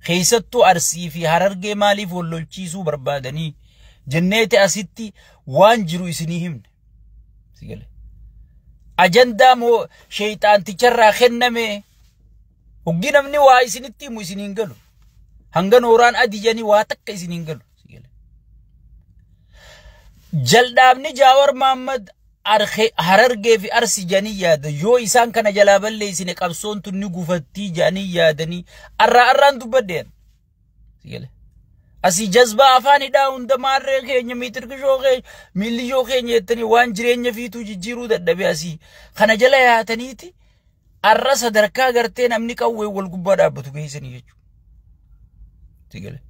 Keessattuu Arsii fi Harargee maaliif wal lolchiisuu barbaadanii jenneeti asitti waan jiru isinii himne. Sigale. Ajandaa moo sheeyxaanticharraa kenname hoggi namni waa isinitti himu isiniin galu. Hanga nooraan adii jedhanii waa takka isiniin galu. Sigale. Jaldaabni Jaawar Mahammad Harargee fi Arsii jedhanii yaada. Yoo isaan kana jalaa balleessine qabsoon tun ni gufattii jedhanii yaadanii arraan dubbadheen. Sigale. Asii jazbaa afaan hidhaa hunda maarree keenya miitirkishoo keenya miilliyoo keenya jettanii waan jireenya fiituu jijjiiruu dadhabe asii kana jala yaataniiti arra sadarkaa gartee namni qawwee wal gubbaa dhaabbatu geessanii jechuudha. Sigale.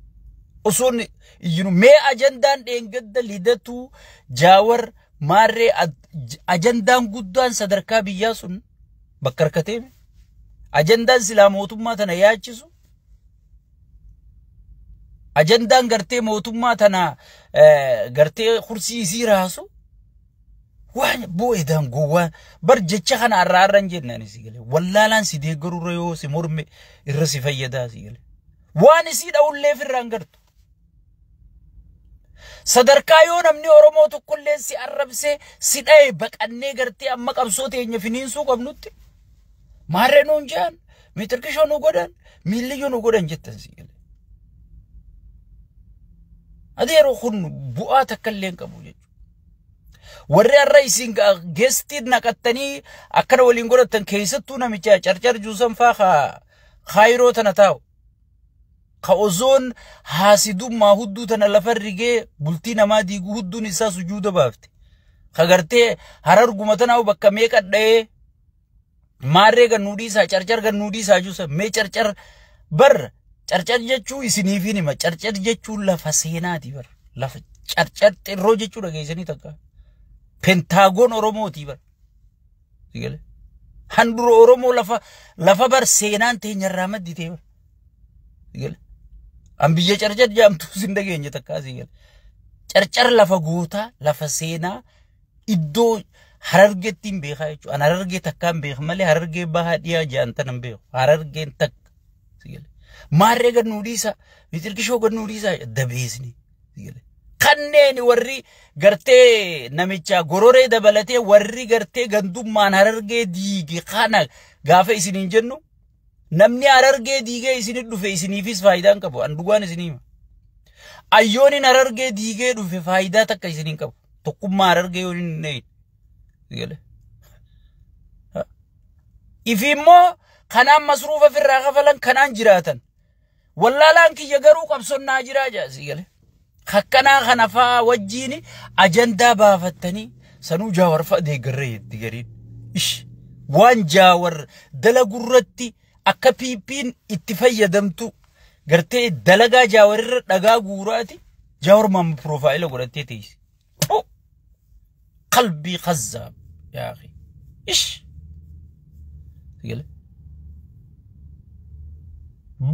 Osoo iyyuu mee ajandaan dheengadda Lidatuu Jaawar maarree ajandaan guddaan sadarkaa biyyaa sun bakka harkatee ajandaan silaa mootummaa tana yaachisu ajandaan gartee mootummaa tana gartee kursii isii raasu waan bu'eedhaan gowwaa bar jecha kana arraa arraan jennaan si galee wallaalaan si deeggarurra yoo si morme irra si fayyadaa si galee waan isii dha'ulleef irraan gartu. Sadarkaa yoo namni Oromoo tokkollee si arrabsee si dha'e baqannee gartee amma qabsoo teenya finiinsuu qabnutti maarree nuun jedhan miitirkishoo nu godhan miilliyyoo nu godhan jettan si galee. Adeeroo kun bu'aa takka illee hin qabu jechuudha. Warri har'a isin geestii naqattanii akkana waliin godhatan keessattuu namicha carcar juusan faa kaayiroo tana taa'u. Ka ozoon haasidummaa hudduu tana lafa rigee bultii namaa diiguu hudduun isaa sujuuda baafte. Ka gartee hararguma tanaa bakka meeqa dha'ee maarree gannuu dhiisaa carcar gannuu dhiisaa juusan mee carcar bar carcar jechuu isiniifin hima carcar jechuun lafa seenaati bar lafa carcar xirroo jechuu dhageessanii takka. Pentaagoon Oromooti bar. Sigale. Handura Oromoo lafa bar seenaan teenyarraa madditee bar. Sigale. An biyya carcar jaamtuu sin dhageenye takkaa sigale. Carcar lafa gootaa lafa seenaa iddoo Harargeetti hin beekaa jechuudha. An Harargee takkaa hin beeku malee Harargee bahaa dhiyaa jaan tan hin beeku. Harargeen takka. Sigale. Maarree gannuu dhiisaa miitirkishoo gannuu dhiisaa dabeesni. Sigale. Kanneen warri gartee namicha gororee dabalatee warri gartee gandummaan Harargee diige kana gaafa isiniin jennu namni Harargee diigee isinit dhufe isiniifis faayidaa hin qabu. An dhugaan isinii hima. Ayyooniin Harargee diigee dhufe faayidaa takka isiniin qabu. Tokkummaa Harargee yoo hin eegne. Ifi immoo kanaan masruufa ofirraa kafalan kanaan jiraatan. Wallaalaan kiyya garuu qabsonnaa jiraa jaa sigale. Hakkanaa kana faa wajjiin ajandaa baafattanii sanuu Jaawar fa'a deeggarree jetti gariin. Ish waan Jaawar dalagurratti akka PP'n itti fayyadamtu gartee dalagaa Jaawarirra dhagaa guuraati Jaawar maama piroofaayila godhattee teessi. Qalbii khazzaab yaa akhi. Ish.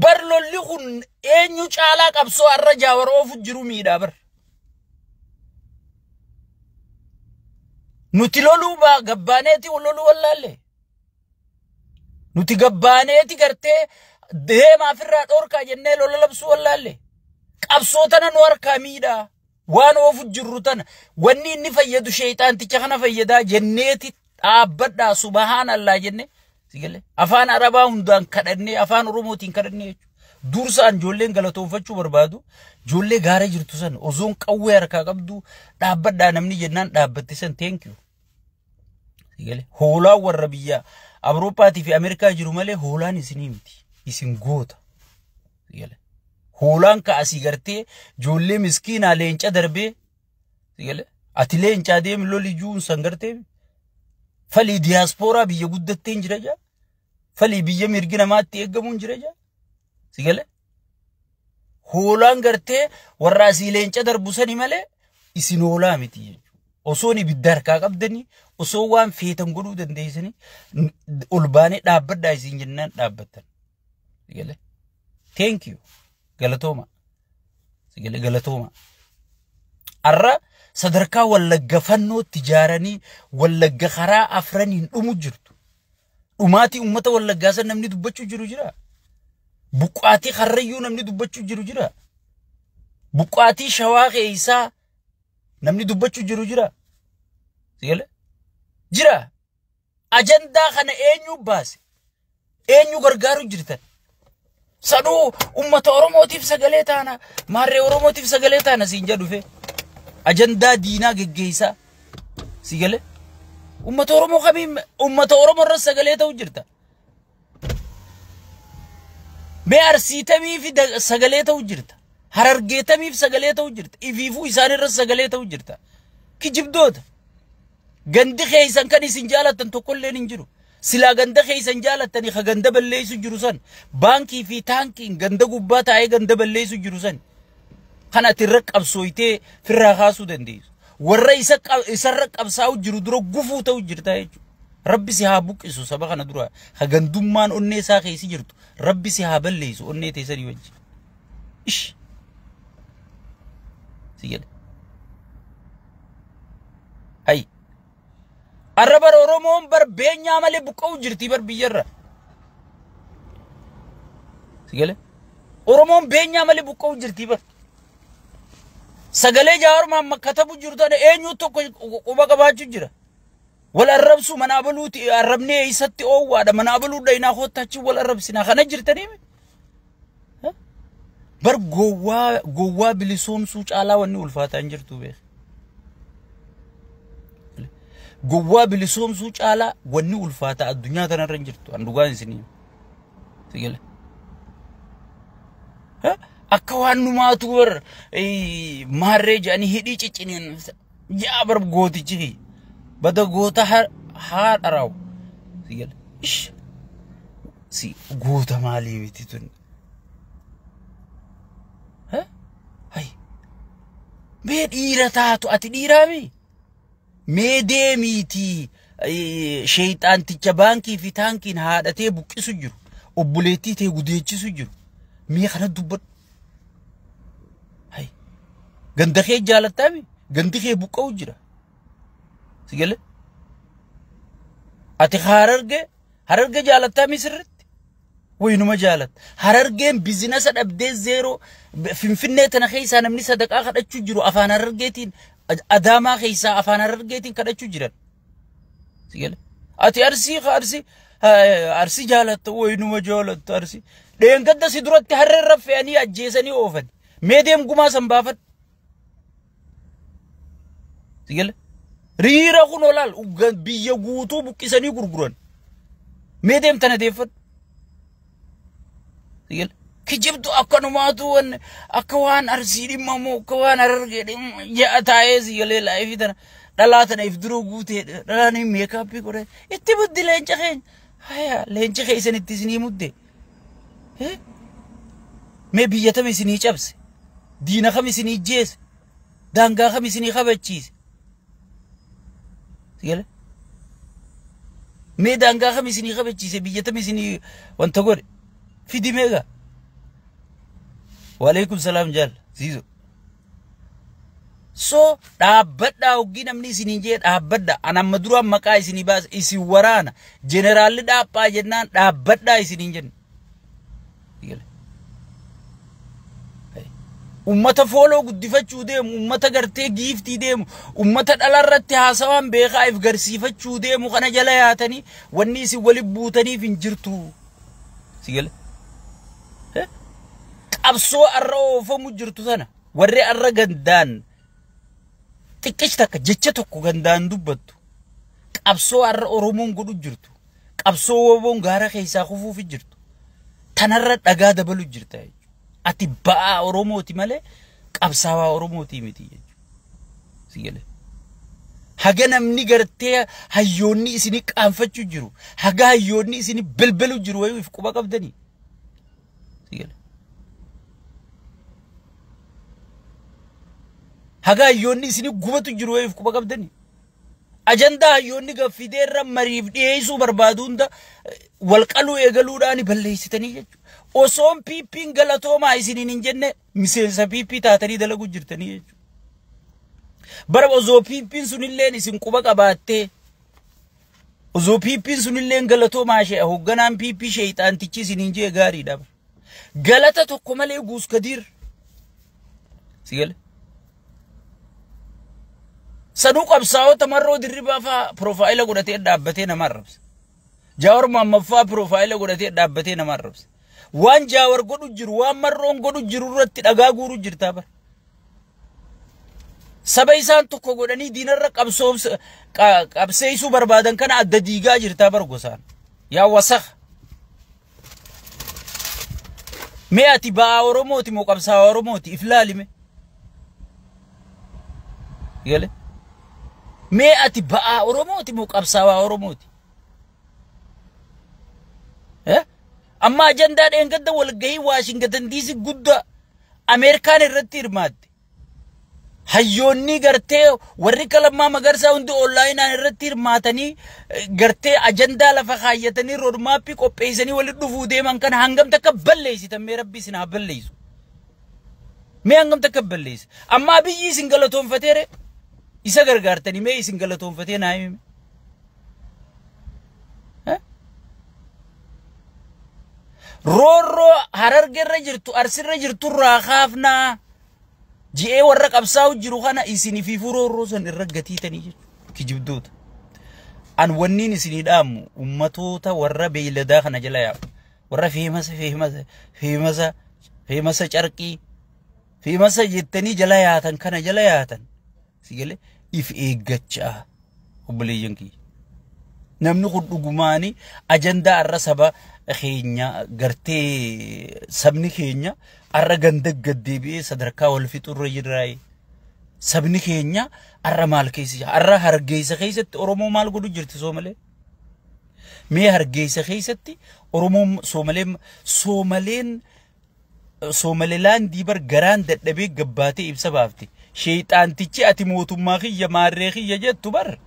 Bar lolli kun eenyu caalaa qabsoo har'a Jaawar oofu jiru miidhaa bar. Nuti loluu baa gabbaaneeti loluu wallaalle. Nuti gabbaaneeti gartee deemaa ofirraa dhoorkaa jennee lola labsuu wallaalle. Qabsoo tana nu harkaa miidhaa. Waan oofu jirru tana wanni inni fayyadu sheexaanticha kana fayyadaa jenneeti dhaabbadhaa subhaanallaa jennee. Sigale afaan Arabaa hundaan kadhannee afaan Oromootiin kadhannee jechuudha. Dursaan ijoolleen galatoonfachuu barbaadu ijoollee gaara jirtu san osoon qawwee harkaa qabdu dhaabbadhaa namni jennaan dhaabbatte san thank you. Sigale hoolaan warra biyya Awurooppaatii fi Ameerikaa jiru malee hoolaan isinii miti. Isin goota. Sigale hoolaan ka asii gartee ijoollee miskiinaa leenca darbee sigale ati leencaa deemi loli juun san gartee falii diyaaspooraa biyya guddattee hin jira jaa. Falii biyya mirgi namaatti eegamuun jira jaa. Sigale hoolaan gartee warra asii leenca darbu sani malee isin hoolaa miti jechuudha. Osoo ibidda harkaa qabdanii osoo waan feetan godhuu dandeessanii ol baanee dhaabbadhaa isin jennaan dhaabbattan. Sigale thank you galatooma. Sigale galatooma. Arra sadarkaa Wallagga fannootti ijaaranii Wallagga karaa afraniin dhumu jirtu. Dhumaatii uummata Wallaggaa san namni dubbachuu jiru jira. Buqqaatii Karrayyuu namni dubbachuu jiru jira. Buqqaatii Shawaa keessaa namni dubbachuu jiru jira. Sigale? Jira. Ajandaa kana eenyu baase? Eenyu gargaaru jirtan? Saduu ummata Oromootiif sagalee taana, maarree Oromootiif sagalee taana siin jedhu dhufe. Ajandaa diinaa geggeessaa. Sigale? Ummata Oromoo kamiin ummata Oromoo irra sagalee ta'u jirta? Mee Arsiitamiif sagalee ta'u jirta? Harargeetamiif sagalee ta'u jirta? Ifiifuu isaan irra sagalee ta'u jirta? Kijibdoota. Gandi keessan kan isin jaalattan tokkolleen hin jiru. Silaa ganda keessan jaalattanii ka ganda balleessu jiru san, baankii fi taankiin ganda gubbaa taa'ee ganda balleessu jiru san, kan ati irra qabsooytee firraa kaasuu dandeessu. Warra isarra qabsaa'u jiru dura gufuu ta'u jirta jechuudha. Rabbi si haa buqqisu saba kana dura. Ka gandummaan onnee isaa keessi jirtu. Rabbi si haa balleessu onnee teessanii wajji. Ish. Si jedhe. Hayi. Arra bar Oromoon bar beenyaa malee buqqa'u jirti bar biyyarra. Si gale? Oromoon beenyaa malee buqqa'u jirti bar. Sagalee Jawaar katabu jiru tana eenyu tokko quba qabaachuu jira. Wal arrabsu mana abaluuti arrabnee eessatti oowwaadha mana abaluu dhayinaa koottachi wal arrabsinaa kana jirtanii. Bar gowwaa gowwaa bilisoomsuu caalaa wanni ulfaataa hin jirtu beek. Gowwaa bilisoomsuu caalaa wanni ulfaataa addunyaa tanarra hin jirtu. An dhugaan isinii. Sigale. Akka waan numaatu bar maarree jedhanii hidhii ciccineen yaa bar gootichi bada goota haa dharaawu. Sigale. Ish. Si goota maalii miti tun? Hay. Mee dhiira taatu ati dhiiraa mi? Mee deemiitii sheexaanticha baankii fi taankiin haadhatee buqqisu jiru. Obboleettii ta'e gudeechisu jiru. Mee kana dubbadhu. Hay. Ganda kee jaalattaa mi? Gandi kee buqqa'u jira. Si galee? Ati Hararge jaalattaa mi sirriitti? Waynuma jaalatta. Harargeen bizinasa dhabdee zeeroo Finfinnee tana keessaa namni sadaqaa kadhachuu jiru afaan Harargeetiin, Adaamaa keessaa afaan Harargeetiin kadhachuu jiran. Si galee? Ati Arsii jaalatta, waynuma jaalatta Arsii. Dheengadda si duratti harreerra fe'anii ajjeesanii oofan. Mee deem gumaa san baafadhu. Si galee? Riira kun olaal biyya guutuu buqqisanii gurguran. Mee deem tana deeffadhu. Si galee? Kijibtu akkanumaatu akka waan Arsii dhimmamu akka waan Harargee dhimma ja'a taa'ee si galee laayifii tana dhalaa tana if dura guutee dhalaan meekaappii godhee itti buddi leenca keenya. Haya, leenci keessan itti isinii mudde. Mee biyya tam isinii cabse? Diina kam isinii jeese? Daangaa kam isinii kabachiise? Si galee? Mee daangaa kam isinii kabachiise? Biyya tam isinii wanta godhe? Fidi meeqa? Waalaikum salaam jaal. Ziizo. So dhaabbadhaa hoggii namni isiniin jee dhaabbadha. An amma duraan maqaa isinii baasa isin waraana. Jeneraalli dhaaphaa jennaan dhaabbadhaa isiniin jenna. Ummata fooloo guddifachuu deemu, ummata gartee giiftii deemu, ummata dhalarratti haasawaan beekaa if garsiifachuu deemu kana jala yaatanii wanni isin waliin buutaniif hin jirtu. Si gale? Qabsoo arra oofamu jirtu sana warri arra gandaan xiqqeechi takka jecha tokko gandaan dubbattu, qabsoo arra Oromoon godhu jirtu, qabsoo woboon gaara keessaa kufuuf jirtu tanarra dhagaa dabalu jirta jechuudha. Ati ba'aa Oromooti malee qabsaawaa Oromooti miti jechuudha. Si gale? Haga namni gartee hayyoonni isinii qaanfachuu jiru, haga hayyoonni isinii belbelu jiru wayii if quba qabdanii. Si gale? Haga hayyoonni isinii gubatu jiru wayii if quba qabdanii. Ajandaa hayyoonni gaffidee irra mariif dhiyeessuu barbaadu hunda walqaluu eegaluudhaan balleessitanii jechuudha. Osoon PP'n galatoomaa isiniin hin jenne miseensa PP taatanii dalaguu jirtanii jechuudha. Bara osoo PP'n sunilleen isin quba qabaattee, osoo PP'n sunilleen galatoomaa ishee hoogganaan PP sheexaantichi isiniin jee gaariidha. Galata tokko malee Guus Kadiir. Sigale. Sanuu qabsaa'ota Marroo Dirribaa fa'aa profile godhatee dhaabbatee nama arrabsa. Jaawar Mohammad fa'aa profile godhatee dhaabbatee nama arrabsa. Waan Jaawar godhu jiru, waan Marroon godhu jiru irratti dhagaa guuru jirtaa bara. Saba isaan tokko godhanii diinarra qabseessuu barbaadan kana adda diigaa jirtaa bara gosaan. Yaa wasakh. Mee ati ba'aa Oromooti moo qabsaa'aa Oromooti? If laalime. Gale. Mee ati ba'aa Oromooti moo qabsaa'aa Oromooti? Amma ajandaa dheengadda walgahii Waashingitan DC guddaa Ameerikaan irratti hirmaatte. Hayyoonni gartee warri Lammaa Magarsaa hundi onlineaan irratti hirmaatanii gartee ajandaa lafa kaayyatanii roadmapii qopheessanii walitti dhufuu deeman kana hangam takka balleessitan? Mee Rabbi isin haa balleessu. Mee hangam takka balleessi? Amma biyyi isin galatoonfateere isa gargaartanii mee isin galatoonfatee naa himi. Roorroo Harargeerra jirtu, Arsirra jirtu irraa kaafnaa. Ji'ee warra qabsaa'u jiru kana isin fi roorroo san irra gatiitanii jechuudha. Kijibdoota. An wanniin isinii dhaamu ummatoota warra beeyladaa kana jala yaa'u. Warra famousa famousa famousa famousa carqii famousa jettanii jala yaatan kana jala yaatan. Si galee if eeggachaa obboleeyyan kiyya. Namni kun dhugumaani ajandaa har'a saba keenya gartee sabni keenya har'a ganda gaddeebi'ee sadarkaa wal fixurra jirraayi. Sabni keenya har'a maal keessa jira? Har'a Hargeysa keessatti Oromoo maal godhu jirti Soomalee? Mee Hargeysa keessatti Oromoo Soomaleen Soomaleen Soomalilaandii bar garaan dadhabee gabbaatee ibsa baafte. Sheexaantichi ati mootummaa kiyya maarree kiyya jettu bar.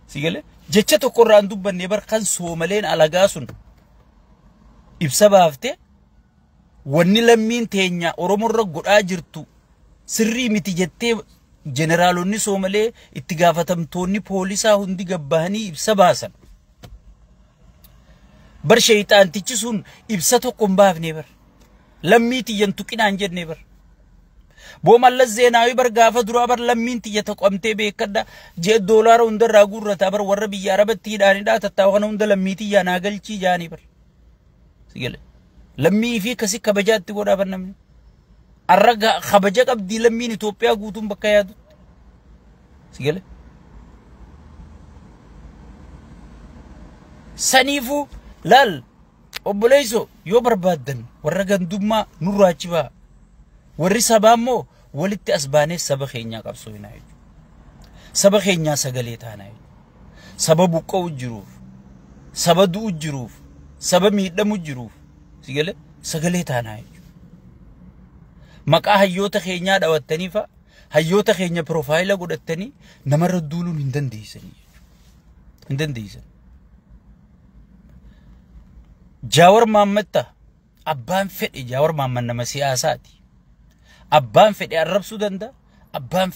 Si galee jecha tokko irraa hin dubbanne bar kan Soomaleen alagaa sun ibsa baafte wanni lammiin teenya Oromoorra godhaa jirtu sirrii miti jettee jeneraalonni Soomalee itti gaafatamtoonni poolisaa hundi gabbahanii ibsa baasan. Bar sheexaantichi sun ibsa tokko hin baafne bar. Lammii tiyyan tuqinaan jenne bar. Boo Mallas Zeenaawii bar gaafa duraa bar lammiin tiyya toqamtee beekadha jee doolaara hundarraa guurrataa bar warra biyya Arabatti hidhaanidha tattaawa kana hunda lammii tiyyaa naa galchii jaanii bar. Si gale. Lammii fi akkasii kabajaatti godhaa bar namni. Arra kabaja qabdii lammiin Itoophiyaa guutuun bakka yaadutti. Si gale. Saniifuu laal obboleessoo yoo barbaaddan warra gandummaa nurraa achi ba'a. Warri sabaa immoo walitti as baanee saba keenyaa qabsoo hinaa jechuudha. Saba keenyaa sagalee taanaa jechuudha. Saba buqqa'u jiruuf, saba du'u jiruuf, saba miidhamu jiruuf si galee sagalee taanaa jechuudha. Maqaa hayyoota keenyaa dhawattanii fa'a hayyoota keenya profile godhattanii namarra duuluun hin dandeessanii jechuudha. Hin dandeessan. Jaawar Maammatta abbaan fedhe Jaawar Maamman nama siyaasaati. Abbaan fedhe arrabsuu danda'a. Abbaan